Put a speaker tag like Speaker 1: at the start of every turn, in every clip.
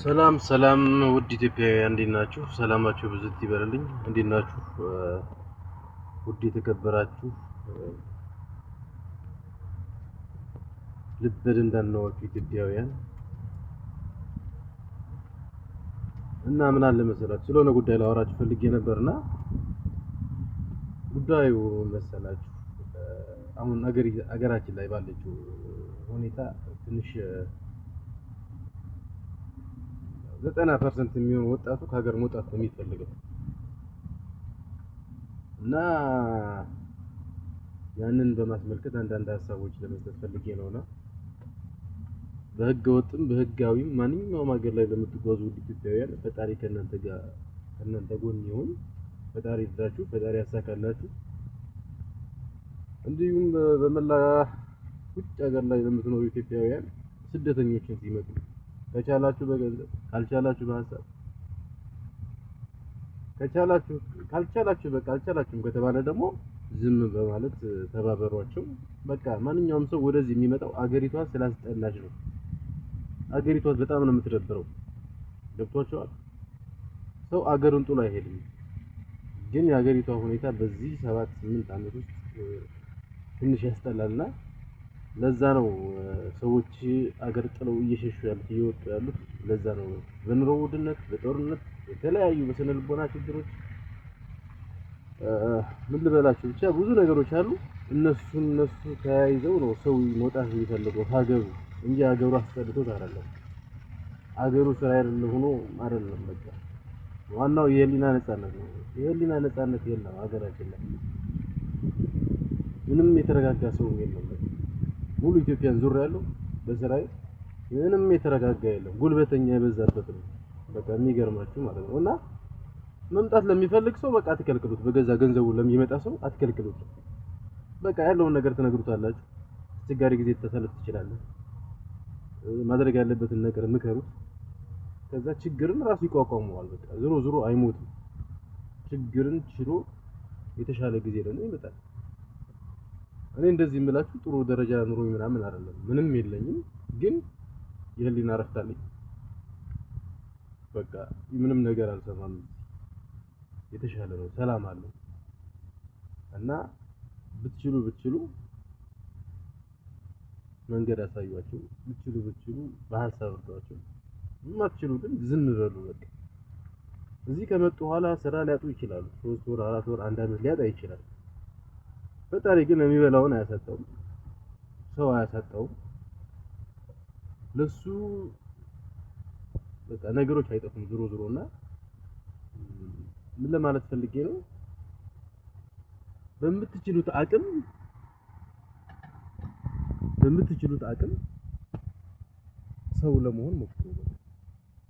Speaker 1: ሰላም ሰላም ውድ ኢትዮጵያውያን እንዴት ናችሁ? ሰላማችሁ ብዝት ይበልልኝ። እንዴት ናችሁ? ውድ የተከበራችሁ ልበ ደንዳናዎቹ ኢትዮጵያውያን እና ምን አለ መሰላችሁ ስለሆነ ጉዳይ ላወራችሁ ፈልጌ ነበርና ጉዳዩ መሰላችሁ አሁን አገራችን ላይ ባለችው ሁኔታ ትንሽ 90% የሚሆን ወጣቱ ከሀገር መውጣት ነው የሚፈልገው እና ያንን በማስመልከት አንዳንድ ሀሳቦች ለመስጠት ፈልጌ ነውና በህገ ወጥም በህጋዊም ማንኛውም ሀገር ላይ ለምትጓዙ ውድ ኢትዮጵያውያን ፈጣሪ ከእናንተ ጋር ከእናንተ ጎን ይሁን። ፈጣሪ ይርዳችሁ፣ ፈጣሪ ያሳካላችሁ። እንዲሁም በመላ ውጭ ሀገር ላይ ለምትኖሩ ኢትዮጵያውያን ስደተኞችን ሲመጡ ከቻላችሁ በገንዘብ ካልቻላችሁ በሀሳብ ከቻላችሁ ካልቻላችሁ በቃ አልቻላችሁም ከተባለ ደግሞ ዝም በማለት ተባበሯቸው። በቃ ማንኛውም ሰው ወደዚህ የሚመጣው አገሪቷ ስላስጠላች ነው። አገሪቷ በጣም ነው የምትደብረው። ገብቷቸዋል። ሰው አገሩን ጥሎ አይሄድም። ግን የአገሪቷ ሁኔታ በዚህ 7-8 ዓመት ውስጥ ትንሽ ያስጠላልና ለዛ ነው ሰዎች አገር ጥለው እየሸሹ ያሉት እየወጡ ያሉት። ለዛ ነው በኑሮ ውድነት፣ በጦርነት፣ የተለያዩ በስነ ልቦና ችግሮች ምን ልበላችሁ ብቻ ብዙ ነገሮች አሉ። እነሱ ተያይዘው ነው ሰው መውጣት የሚፈልገው ሀገሩ እንጂ ሀገሩ አስጠልቶት አይደለም። ሀገሩ ስራ አይደለም ሆኖ አይደለም። በቃ ዋናው የህሊና ነፃነት ነው። የህሊና ነፃነት የለም ሀገራችን ላይ ምንም የተረጋጋ ሰው የለም። በቃ ሙሉ ኢትዮጵያን ዙር ያለው በስራዬ ምንም የተረጋጋ የለም። ጉልበተኛ የበዛበት ነው። በቃ የሚገርማችሁ ማለት ነው። እና መምጣት ለሚፈልግ ሰው በቃ አትከልክሉት። በገዛ ገንዘቡ ለሚመጣ ሰው አትከልክሉት። በቃ ያለውን ነገር ትነግሩታላችሁ። አስቸጋሪ ጊዜ ተሰልፍ ትችላለህ። ማድረግ ያለበትን ነገር ምከሩት። ከዛ ችግርን ራሱ ይቋቋመዋል። በቃ ዞሮ ዞሮ አይሞትም። ችግርን ችሎ የተሻለ ጊዜ ደግሞ ይመጣል። እኔ እንደዚህ የምላችሁ ጥሩ ደረጃ ኑሮኝ ምናምን አይደለም፣ ምንም የለኝም፣ ግን የህሊና እረፍት አለኝ። በቃ ምንም ነገር አልሰማም። የተሻለ ነው፣ ሰላም አለው። እና ብትችሉ ብትችሉ መንገድ አሳዩአቸው፣ ብትችሉ ብትችሉ በሀሳብ እርዷቸው። የማትችሉ ግን ዝም በሉ። በቃ እዚህ ከመጡ በኋላ ስራ ሊያጡ ይችላሉ። 3 ወር፣ 4 ወር፣ 1 ዓመት ሊያጣ ይችላል። ፈጣሪ ግን የሚበላውን አያሳጣውም፣ ሰው አያሳጣውም። ለሱ በቃ ነገሮች አይጠፉም ዞሮ ዞሮና ምን ለማለት ፈልጌ ነው፣ በምትችሉት አቅም ሰው ለመሆን ሞክሩ።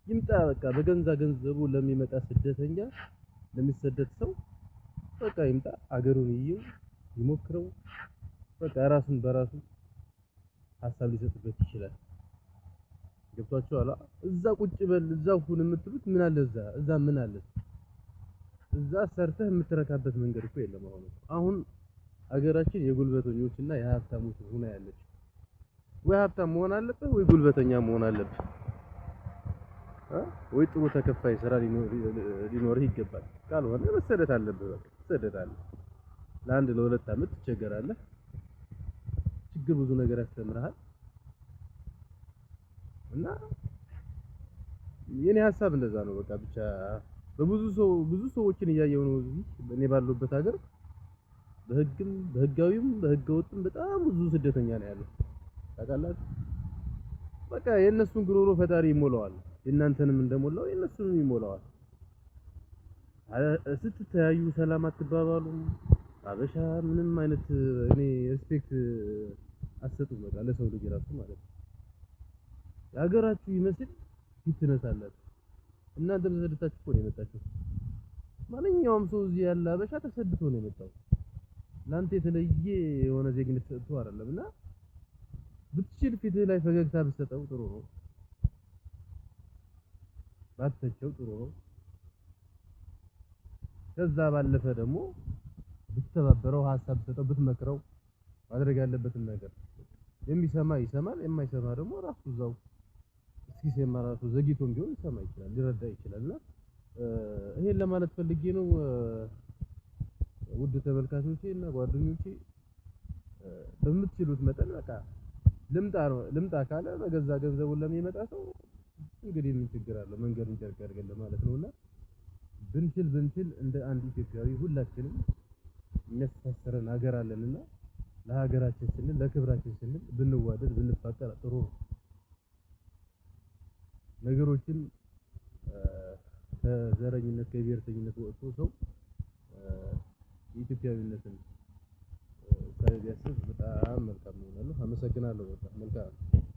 Speaker 1: ይምጣ በቃ በገንዛ ገንዘቡ ለሚመጣ ስደተኛ ለሚሰደድ ሰው በቃ ይምጣ፣ አገሩን ይየው፣ ይሞክረው። በቃ ራሱን በራሱ ሀሳብ ሊሰጥበት ይችላል። ገብቷችኋል? እዛ ቁጭ በል እዛ ሁን የምትሉት ምን አለ እዛ እዛ ምን አለ እዛ ሰርተህ የምትረካበት መንገድ እኮ የለም። አሁን አገራችን የጉልበተኞችና የሀብታሞች ሆና ያለች። ወይ ሀብታም መሆን አለብህ ወይ ጉልበተኛ መሆን አለብህ፣ ወይ ጥሩ ተከፋይ ስራ ሊኖርህ ይገባል። ካልሆነ መሰደድ አለብህ። በቃ ትሰደዳለህ። ለአንድ ለሁለት ዓመት ትቸገራለህ። ችግር ብዙ ነገር ያስተምርሃል። እና የኔ ሀሳብ እንደዛ ነው። በቃ ብቻ በብዙ ሰው ብዙ ሰዎችን እያየሁ ነው እዚህ እኔ ባለሁበት ሀገር በህግም በህጋዊም በህገወጥም በጣም ብዙ ስደተኛ ነው ያለው። ታውቃላችሁ፣ በቃ የእነሱን ጉሮሮ ፈጣሪ ይሞላዋል። የእናንተንም እንደሞላው የእነሱንም ይሞላዋል። ስትተያዩ ሰላም አትባባሉም። አበሻ ምንም አይነት እኔ respect አትሰጡም። በቃ ለሰው ልጅ ራሱ ማለት ነው። የሀገራችሁ ይመስል ፊት ትነሳላችሁ። እናንተ ተሰድታችሁ እኮ ነው የመጣችሁ። ማንኛውም ሰው እዚህ ያለ አበሻ ተሰድቶ ነው የመጣው። ለአንተ የተለየ የሆነ ዜግነት ሰጥቶ አይደለም። እና ብትችል ፊትህ ላይ ፈገግታ ብትሰጠው ጥሩ ነው። ባትተቸው ጥሩ ነው። ከዛ ባለፈ ደግሞ ብትተባበረው፣ ሀሳብ ብትሰጠው፣ ብትመክረው ማድረግ ያለበትን ነገር የሚሰማ ይሰማል፣ የማይሰማ ደግሞ ራሱ እዛው እስኪሰማ ራሱ ዘግይቶም ቢሆን ሊሰማ ይችላል፣ ሊረዳ ይችላል። እና ይሄን ለማለት ፈልጌ ነው። ውድ ተመልካቾቼ እና ጓደኞቼ፣ በምትችሉት መጠን በቃ ልምጣ ነው፣ ልምጣ ካለ በገዛ ገንዘቡን ለሚመጣ ሰው እንግዲህ ምን ችግር አለው? መንገዱን ጨርቅ ያድርግልን ማለት ነውና ብንችል ብንችል እንደ አንድ ኢትዮጵያዊ ሁላችንም የሚያስተሳስረን ሀገር አለንና ለሀገራችን ስንል፣ ለክብራችን ስንል ብንዋደድ ብንፋቀር ጥሩ ነው። ነገሮችን ከዘረኝነት፣ ከብሔርተኝነት ወጥቶ ሰው የኢትዮጵያዊነትን እሳቤ ቢያስብ በጣም መልካም ነው እላለሁ። አመሰግናለሁ። በጣም መልካም።